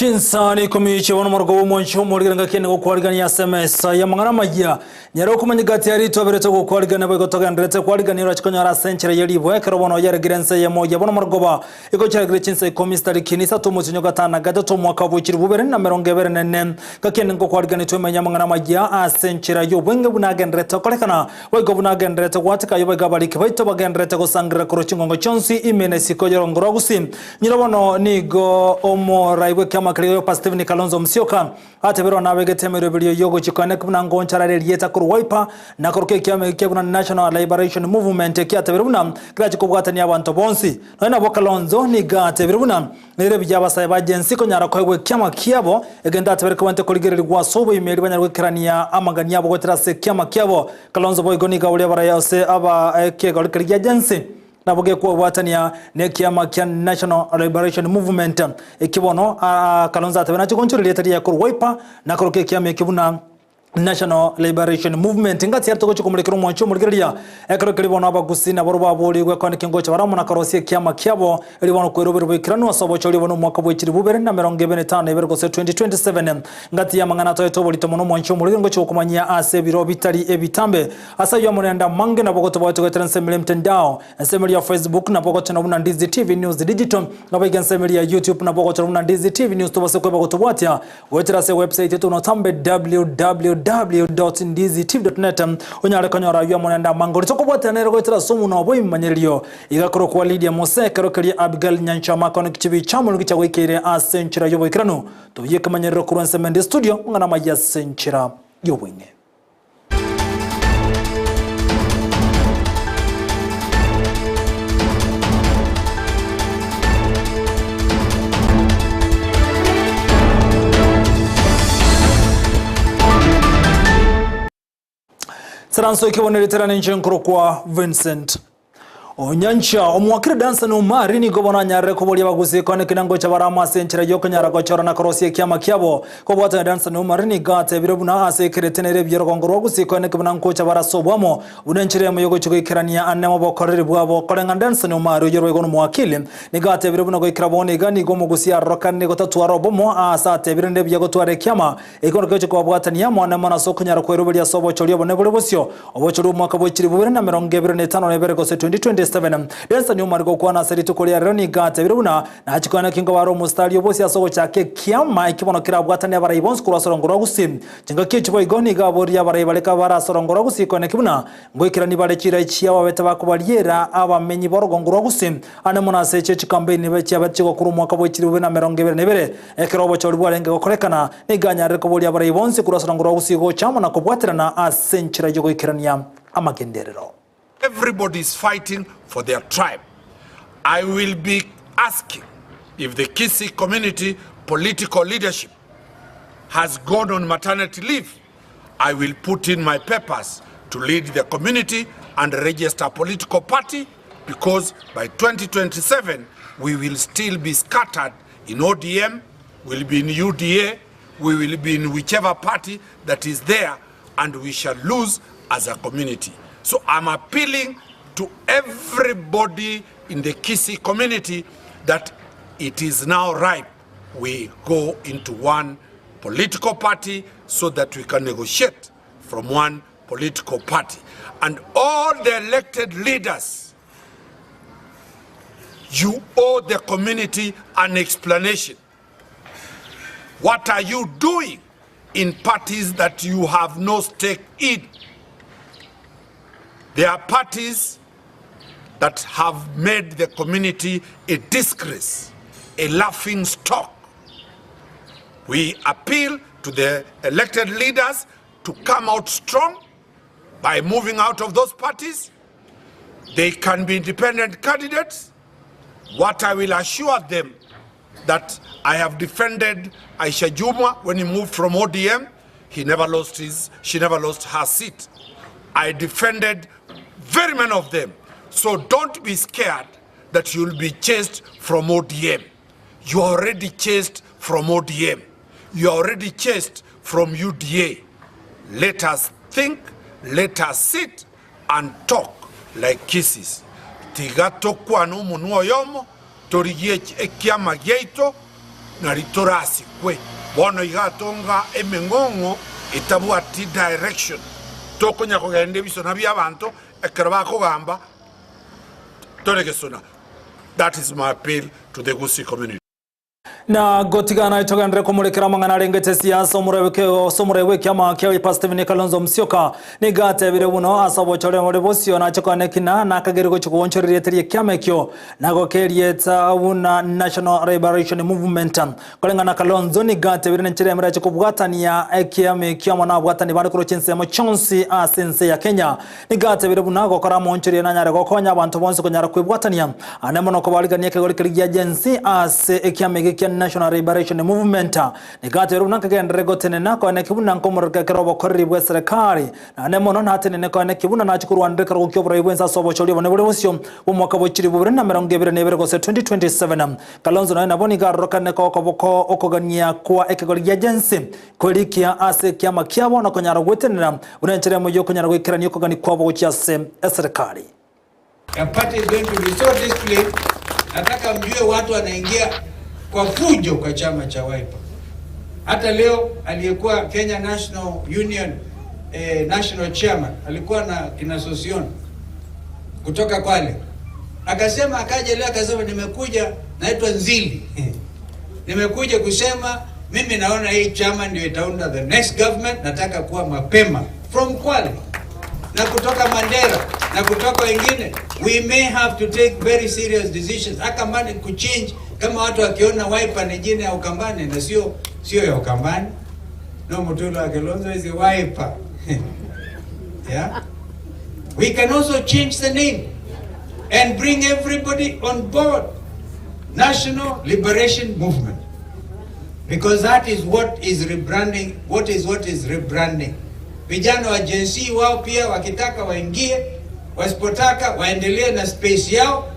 Chinsani kumiche wono morgo w'omoncho moriganga kene gokwarigania SMS ya mangana majia nyaro kumanyigati ari toberete gokwarigana bwe gotogenderete kwariganira chikonyora senchera yeri bwe kero bono yaragirense ya moja bono morgoba iko charagira chinsa ikomistari kinisa tomuzinyo gatana gatatu mwaka bw'ikiri bubere na 24 kakene gokwarigana twemenya mangana majia asenchera yo bwenge bunagenderete kolekana wego bunagenderete gwatika yo bagabalike baito bagenderete gosangira koro chingongo chonsi imene siko yorongoro gusi nyirabono nigo omoraibwe kama kriyo pa Stephen Kalonzo Musyoka atebero nabegetemero bilio yogo chikane kuna ngonchara lieta kuru Wiper na kuruke kyame kyabuna National Liberation Movement kyatebero buna krachi kubwatania abantu bonsi no nabo Kalonzo nigatebero buna nere byabasaba bagensi ko nyara kwegwe kyama kyabo egenda atebero kwante koligereri gwasobo imeri banyarwekerania amaganya abo goterase kyama kyabo Kalonzo boygo niga uli abarayose aba kegol kriya agency nabuge kwa watania ne kyama kya National Liberation Movement ekibono Kalonzo atebena chikonchori leta ya kuru Wiper na kuruke kyama kibuna National Liberation Movement ngati yarto chikumulekero mwancho muligeria ekero kilibono abagusi na boruba boligwe kwani kingo cha baramu na karosie kyama kyabo elibono kwerobero bwikirano asobo cyo libono mwaka bwikiri bubere na 25 ebere gose 2027 ngati ya mangana to bolito mono mwancho muligengo cyo kumanya ase biro bitali ebitambe asa yo munenda mange na bogoto boto gweteranse mtandao ensemeli ya Facebook na bogoto na buna Ndizi TV News Digital na boga ensemeli ya YouTube na bogoto na buna Ndizi TV News tobase kweba gotobwatia gweterase website yetu no tambe www.ndizitv.net onyale konyora yo munenda mangori tokobwatana rego somu no boy manyerio igakoro kwa Lydia Mose kero kali Abigail Nyancha makono kichibi chamu ngicha wikire asenchira yobo ikrano toye kamanyerero kurwanse mende studio ngana maya senchira yobwine. Saranso ikiboneretera njenkoro kwa Vincent Onyancha omwakire dansa no mari ni gobona nyarre ko boli bagusi kone kinango cha barama senchera yoko nyara gochora na korosie kyama kyabo ko bwata dansa no mari ni gate birobuna ase keretenere byerogongoro gusi kone kinango cha barasobwamo unenchere mu yogo chiko ikerania anemo bokorere bwabo korenga dansa no mari yorwe gono mwakili ni gate birobuna go ikrabone gani go mugusi arokane go tatu arobomo asate birende byago tware kyama ikono kyo ko bwata niyamo anemo na soko nyara kwerubelia sobo cholyo bone bole bosyo obochuru mwaka bwikiri bubere na 25 ebere gose 2027 Densa ni umariko kwa na serito kolia roni gate biruna na chikwana kingo waro mustari obosi asogo chake kyama ikibono kirabwatania baraibons kurwasorongoro gusi chinga kichibo igoni gaboria baraibaleka barasorongoro gusi kone kibuna ngoikira ni bare chira chia wabeta bakubaliera abamenyi borogongoro gusi ane munase che chikampeni bechi abachiko kuru mwaka bwikiri bube na 22 ekerobo choli bwarenge gokorekana niganyare koboria baraibons kurwasorongoro gusi go chama na kobwatirana asenchira yogoikirania amagenderero. Everybody is fighting for their tribe. I will be asking if the Kisii community political leadership has gone on maternity leave. I will put in my papers to lead the community and register a political party, because by 2027 we will still be scattered in ODM, we'll be in UDA, we will be in whichever party that is there, and we shall lose as a community. So I'm appealing to everybody in the Kisii community that it is now ripe. We go into one political party so that we can negotiate from one political party. And all the elected leaders, you owe the community an explanation. What are you doing in parties that you have no stake in? There are parties that have made the community a disgrace, a laughing stock. We appeal to the elected leaders to come out strong by moving out of those parties. They can be independent candidates. What I will assure them that I have defended Aisha Juma when he moved from ODM. He never lost his, she never lost her seat. I defended very many of them. So don't be scared that you'll be chased from ODM. You are already chased from ODM. You are already chased from UDA. Let us think, let us sit and talk like Kisiis. Tiga tokwana omonwa oyomo, torigie ekiama giaito, Naritorasi kwe bono igatonga emeng'ong'o etabwati direction tokonya kogenda ebisona bya abanto ekero bakogamba toregesona. That is my appeal to the Gusii community. Na gotigana itogendere kumulikira mang'ana arengete siasa omurebe omurewe kiama kia Wiper Stephen Kalonzo Musyoka nigatebire buno ase obochore ore bosio nachokonekina nakageri gochikuonchoreria terie kiama ekio nagokerieta buna National Liberation Movement. Kulingana Kalonzo nigatebire nenchiremera chikobwatania ekiama ekio amo nabwatani bari koro chinsemo chonsi ase ense ya Kenya. Nigatebire buna gokora monchoria nanyare gokonya abantu bonsi konyara kwibwatania ane mono kobarigania ekegori keri gia Gen Z ase ekiama eke kia National Liberation Movement. Nigatebire buna nkagendere gotenena kone kibuna nkomoreka kero obokoreri bwa serikali nane mono natenene kone kibuna nachikurwanire kero gokio oborai bwense ase obochori obone bore bosio bw'omwaka bwa 2022 gose 2027. Kalonzo naye nabo nigarorokane kokoboko okogania kwa ekegori gia Gen Z korikia ase kiama kiabo na konyara gwetenera buna enchera emo yokonyara goikerania okogani kwabo gochia ase eserikali. A party is going to be so disciplined. Nataka mjue watu wanaingia kwa fujo kwa chama cha Wiper. Hata leo aliyekuwa Kenya National Union National Chairman alikuwa na kina Sosion kutoka Kwale, akasema, akaja leo akasema, nimekuja, naitwa Nzili, nimekuja kusema mimi naona hii chama ndio itaunda the next government, nataka kuwa mapema from Kwale na kutoka Mandera na kutoka wengine. We may have to take very serious decisions. Akambani kuchange kama watu wakiona Wiper ni jina ya Ukambani na sio ya Ukambani. No, Mutula wa Kalonzo is a Wiper. Yeah? We can also change the name and bring everybody on board. National Liberation Movement. Because that is what is rebranding, what is rebranding. Vijana wa Gen Z wao pia wakitaka waingie, wasipotaka waendelee na space yao.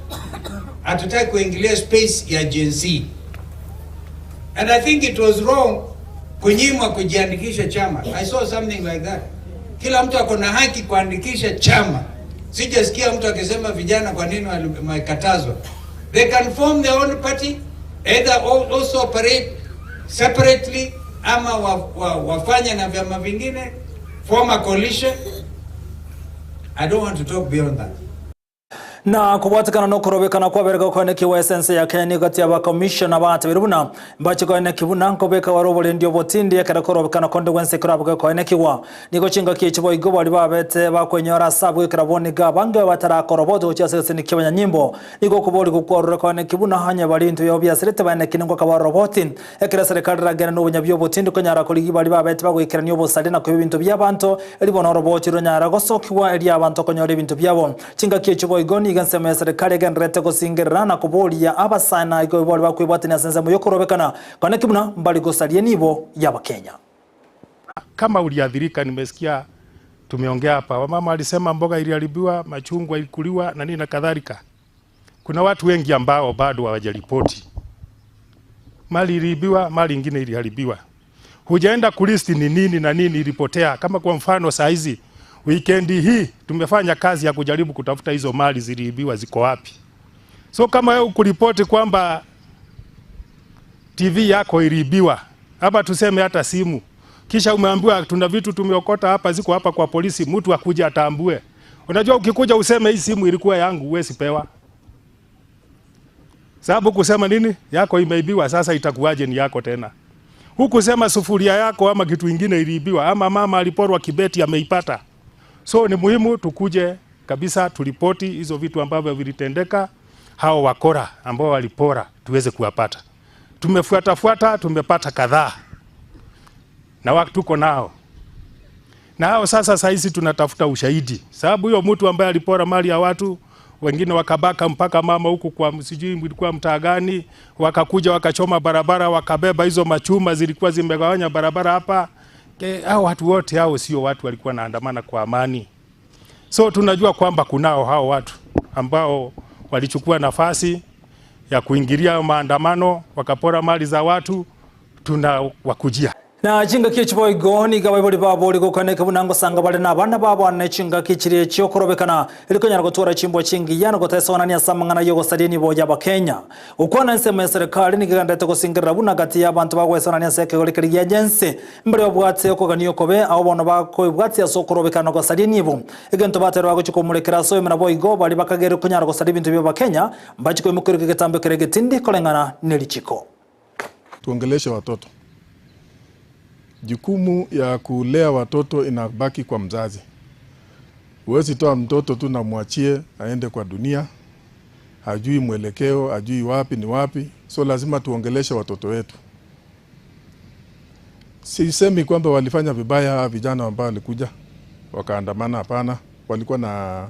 Hatutaki kuingilia space ya Gen Z. And I think it was wrong kunyimwa kujiandikisha chama. I saw something like that. Kila mtu ako na haki kuandikisha chama. Sijasikia mtu akisema vijana kwa nini wamekatazwa. They can form their own party, either also operate separately ama wafanye na vyama vingine, form a coalition. I don't want to talk beyond that. Na kubwatikana no kurobekana kwabereka konekiwa esense ya Kenya gati aba commissioner batabire buna mbache koneki buna nkobeka waro oborendi obotindi ekera korobekana konde gwense kurabuka konekiwa nigo chinga kichibo igo bari babete bakwenyora sabu ekera boniga bange batarakoroboto gochia ase ni nyimbo nigo kubori gukwarura koneki buna hanya barintu yo byasirete baneki ngo kabaroboti ekera serikali ragena no bunya byobotindi konyara koligi bari babete bagwekerania obosari na kubintu by'abantu eribona roboti ronyara gosokiwa eri abantu konyora ebintu byabo. Chinga kichibo igo ni nsemo ya serikali genderete gusingerera na kuboria abasana igo bari bakwibwatania sense mu yokorobekana kone kibuna mbali gosarie nibo y'abakenya. Kama uliadhirika, nimesikia tumeongea hapa, wamama walisema mboga iliharibiwa, machungwa ilikuliwa na nini na kadhalika. Kuna watu wengi ambao bado hawajaripoti mali iliibiwa, mali ingine iliharibiwa. Hujaenda kulisti ni nini na nini ilipotea. Kama kwa mfano saa hizi weekend hii tumefanya kazi ya kujaribu kutafuta hizo mali ziliibiwa ziko wapi. So kama wewe ukuripoti kwamba TV yako iliibiwa, hapa tuseme hata simu, kisha umeambiwa tuna vitu tumeokota hapa ziko hapa kwa polisi, mtu akuja atambue. Unajua ukikuja useme hii simu ilikuwa yangu, huwezi pewa. Sababu kusema nini? Yako imeibiwa, sasa itakuwaje ni yako tena? Huku sema sufuria yako ama kitu ingine iliibiwa, ama mama aliporwa kibeti ameipata. So ni muhimu tukuje kabisa tulipoti hizo vitu ambavyo vilitendeka, hao wakora ambao walipora tuweze kuwapata. Tumefuata fuata, tumepata kadhaa na watu tuko nao. Na hao sasa saizi tunatafuta ushahidi. Sababu huyo mtu ambaye alipora mali ya watu, wengine wakabaka mpaka mama huku kwa sijui ilikuwa mtaa gani, wakakuja wakachoma barabara, wakabeba hizo machuma zilikuwa zimegawanya barabara hapa. Hao watu wote hao sio watu walikuwa naandamana kwa amani. So tunajua kwamba kunao hao watu ambao walichukua nafasi ya kuingilia maandamano, wakapora mali za watu, tunawakujia. Na chingaki chiboigo niga baibori babo rigokaneka bunango sanga bale nabana babo ane chingaki chiri chiyokorobekana irikonyara gotora chimbo chingi yana gotesonania samangana yogosaria bo yaba Kenya ukwana nsemo ya serikali nigigandete gosingirira bunagati y'abantu bagwesonania sekegorikirigia jense mbere obwatse okoganio kobe abo bono bakoibwatse asokorobekana gosaria nibo egento baterwa gochikomurekera so emena boigo bali bakagere konyara gosaria bintu bya Kenya mbachiko imukirike getambe keregetindi kolengana nelichiko. Tuongeleshe watoto. Jukumu ya kulea watoto inabaki kwa mzazi. Huwezi toa mtoto tu na muachie aende kwa dunia, hajui mwelekeo, hajui wapi ni wapi. So lazima tuongeleshe watoto wetu. Sisemi kwamba walifanya vibaya vijana ambao walikuja wakaandamana, hapana. Walikuwa na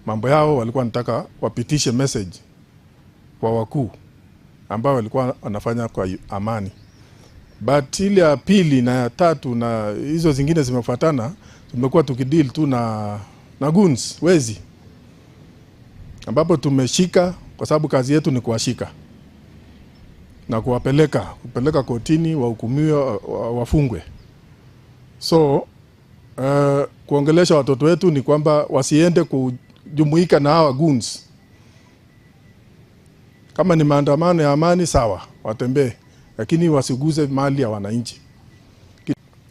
mambo yao, walikuwa wanataka wapitishe message kwa wakuu ambao walikuwa wanafanya kwa amani. But ile ya pili na ya tatu na hizo zingine zimefuatana, tumekuwa tukideal tu na goons, wezi, ambapo tumeshika kwa sababu kazi yetu ni kuwashika na kuwapeleka, kupeleka kotini, wahukumiwe, wafungwe. So kuongelesha watoto wetu ni kwamba wasiende kujumuika na hawa goons. Kama ni maandamano ya amani sawa, watembee, lakini wasiguze mali ya wananchi.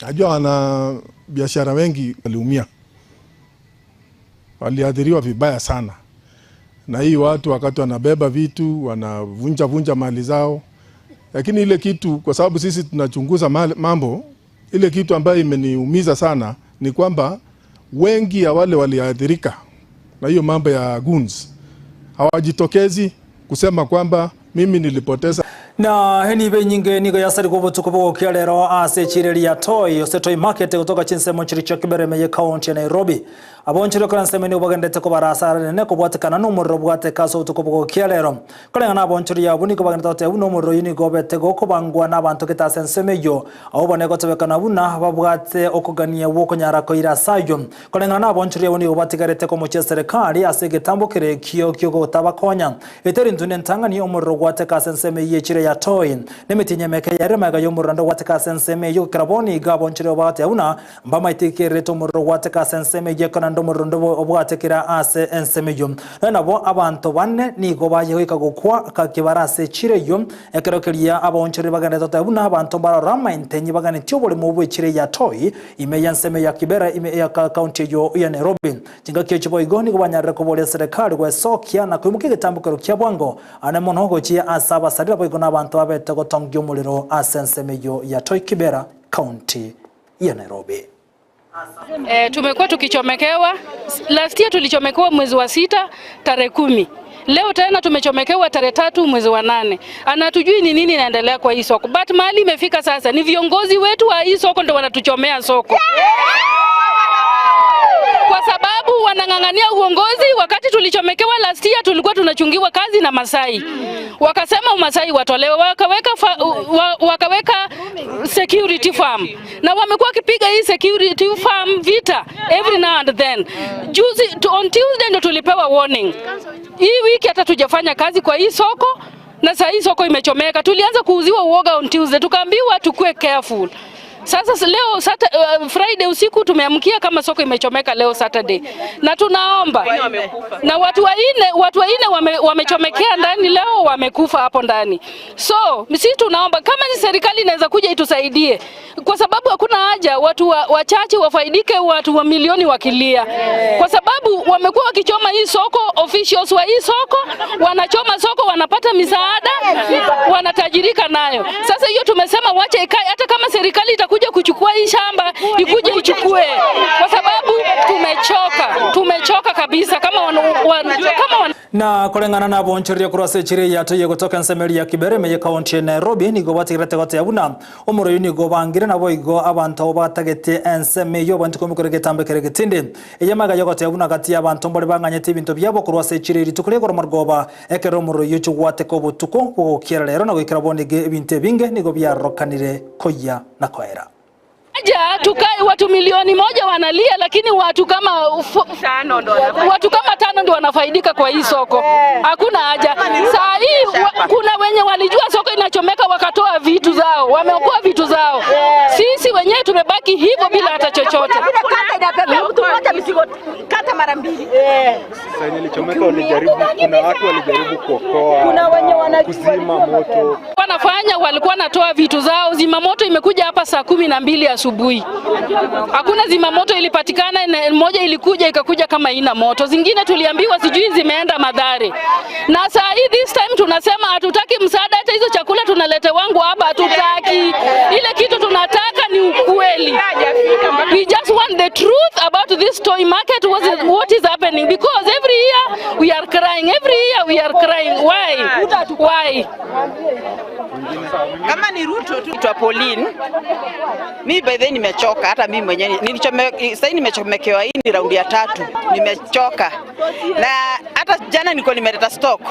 Najua wana biashara wengi waliumia, waliathiriwa vibaya sana na hii watu wakati wanabeba vitu wanavunja vunja mali zao. Lakini ile kitu, kwa sababu sisi tunachunguza mambo, ile kitu ambayo imeniumiza sana ni kwamba wengi ya wale waliathirika na hiyo mambo ya goons hawajitokezi kusema kwamba mimi nilipoteza. Na heni be nyinge nigo yasari kubutuko bwo lero ase chireria toy ose toy market kutoka chinsemo chiri cha Kibera meye county ya Nairobi. Abonchiro kana nsemo ni bagendete ko barasara ne ko bwatekana no murro bwate kaso utuko bwo lero. Kolenga na abonchiro yabo niko bagendete te uno murro yini gobete goko bangwa nabantu kitase nsemo yo. Abo bone gotebekana buna babwate okogania wo konyara ko irasayo. Kolenga na abonchiro yabo nigo batigarete ko muche serikali ase getambo kire kiyo kiyo gotabakonya. Eteri ntune ntangani omurro gwate kase nsemo ye chire ya toy nemitinyemeke yaremaga yomurando wateka senseme yo kraboni gabonchiro bate una mbamaitikere tomurro wateka senseme yekana ndomurando obwatekera ase enseme yo nabo abantu bane nigo bayehoika gukwa kakibarase chire yo ekerokeria abonchiro baganda tata una abantu bararama intenyi bagane tyobole mu bwechire ya toy ime yanseme ya Kibera ime ya county yo ya Nairobi chingakyo chiboigoni kubanyarira kobole serikali gwesokia na kwimuke gitambukero kya bwango anemono gochia asaba sarira boigona abantu abete gotongyo muliro asensemeyo ya Toi Kibera county ya Nairobi. Tumekuwa tukichomekewa. Last year tulichomekewa mwezi wa 6 tarehe 10. Leo tena tumechomekewa tarehe 3 mwezi wa 8. Anatujui ni nini inaendelea kwa hii soko. But mahali imefika sasa ni viongozi wetu wa hii soko ndio wanatuchomea soko. Kwa sababu wanang'ang'ania uongozi. Wakati tulichomekewa last year tulikuwa tunachungiwa kazi na Masai. Wakasema Masai watolewe, wakaweka security farm. Na wamekuwa wakipiga hii security farm vita every now and then. Juzi on Tuesday ndio tulipewa warning. Hii wiki hata tujafanya kazi kwa hii soko na saa hii soko imechomeka. Tulianza kuuziwa uoga on Tuesday, tukaambiwa tukue careful. Sasa leo Friday usiku tumeamkia kama soko imechomeka leo Saturday. Na tunaomba. Na watu wanne wamechomekea ndani leo, wamekufa hapo ndani. So, sisi tunaomba kama ni serikali inaweza kuja itusaidie. Kwa sababu hakuna haja watu wachache wafaidike, watu wa milioni wakilia. Kwa sababu wamekuwa wakichoma hii soko, officials wa hii soko wanachoma soko, wanapata misaada, wanatajirika nayo. Sasa hiyo tumesema wache ikae, hata kama serikali itakuja kuchukua hii shamba, ikuje ichukue. Kwa sababu tumechoka kabisa kama kama na kulengana na boncheria kurase chire ya toye kutoka nsemeri ya Kibere meye county ya Nairobi nigo batigirete gote yabuna omuro nigo bangire nabo igo abantu batagete enseme yo bantu komikoregetambe keregetinde eyamaga yogote yabuna gati abantu mbole banganyete ibintu byabo kurase chire ritukure goromorgoba ekero omuro yocho gwate ko butuko gukira rero no gikira bonige ibintu binge nigo byarokanire koya na koera. haja tukae watu 1,000,000 wanalia, lakini watu kama 5 ndio wanafaidika kwa hii soko. Hakuna haja. Saa hii kuna wenye walijua soko inachomeka wakatoa vitu zao, wameokoa vitu zao. Sisi wenyewe tumebaki hivyo bila hata chochote. Kata mara mbili. Sasa ilichomeka, walijaribu, kuna watu walijaribu kuokoa, kuna wenye kuzima moto. Wanafanya walikuwa natoa vitu zao. Zimamoto imekuja hapa saa 12 asubuhi. Hakuna zimamoto ilipatikana, moja ilikuja ikakuja kama ina moto. Zingine tuliambiwa sijui zimeenda Madhare. Na saa hii this time tunasema hatutaki msaada, hata hizo chakula tunalete wangu hapa hatutaki. Ile kitu tunataka ni ukweli. We just want the truth about this toy market, what is happening, because every year we are crying, every year we are crying. Why? Why? Kama ni Ruto tu kwa Pauline. Mimi by then nimechoka, hata mimi mwenyewe sasa nimechomekewa, hii ni raundi ya 3. Nimechoka. Na hata jana nilikuwa nimeleta stock.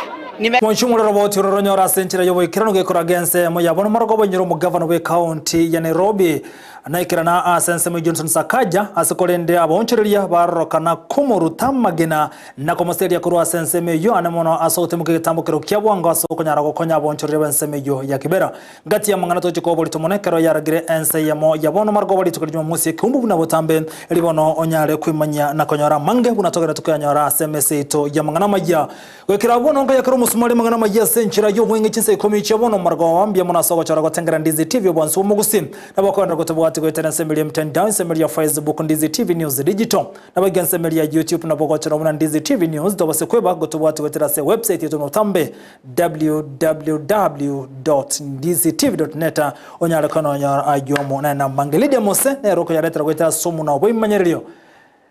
Mwanchumura roboti roronyora senchira yobo ikirano gekora gense moyabona marogo nyiro mu governor we county ya Nairobi naikirana asense mu Johnson Sakaja asikolende abonchereria barorokana kumuruta magena na komoseria kurwa sense meyo anemono asote mu gitambukiro kya bwango asokonyara gokonya abonchereria bense meyo ya Kibera ngati ya mangana toche ko boli tomonekero yaragire ense yamo yabono marogo boli tukiri musi kumbu buna botambe ribono onyare kwimanya na konyora mange bunatogera tukanyora SMS ito ya mangana majya gwekira bono ngaya musumari mangana majya senchira yo bwenge chinse ikomi chabono margo wambia mona sogo chora gotengera Ndizi TV bwansu mugusi nabakona gotobwati goitera nsemeli mtandao nsemeli ya Facebook Ndizi TV News Digital nabaga nsemeli ya YouTube nabogochora muna Ndizi TV News dobase kweba gotobwati goitera se website yetu notambe www.ndizitv.net onyara kono onyara ajomo na nambangelidia mose neroko yaretera goitera somo na bwimanyererio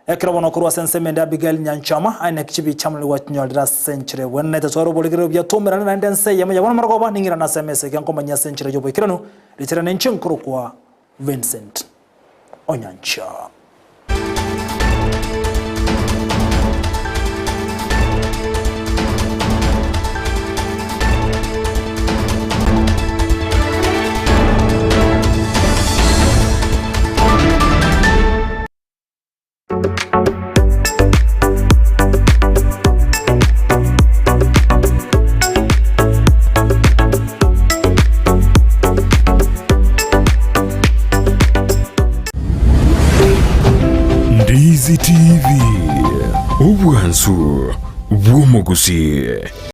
ekero kurwa sensemende Abigail Nyanchama aine kichibi chamli wachinyolera senchire wenete twaro boligero bya tomerana na ndense yama yabona marogoba ningira na SMS kyankomanya senchire yobo ikirano litera nenchinkuru kwa Vincent Onyancha. Ndizi TV, obwansu bw'omuguzi.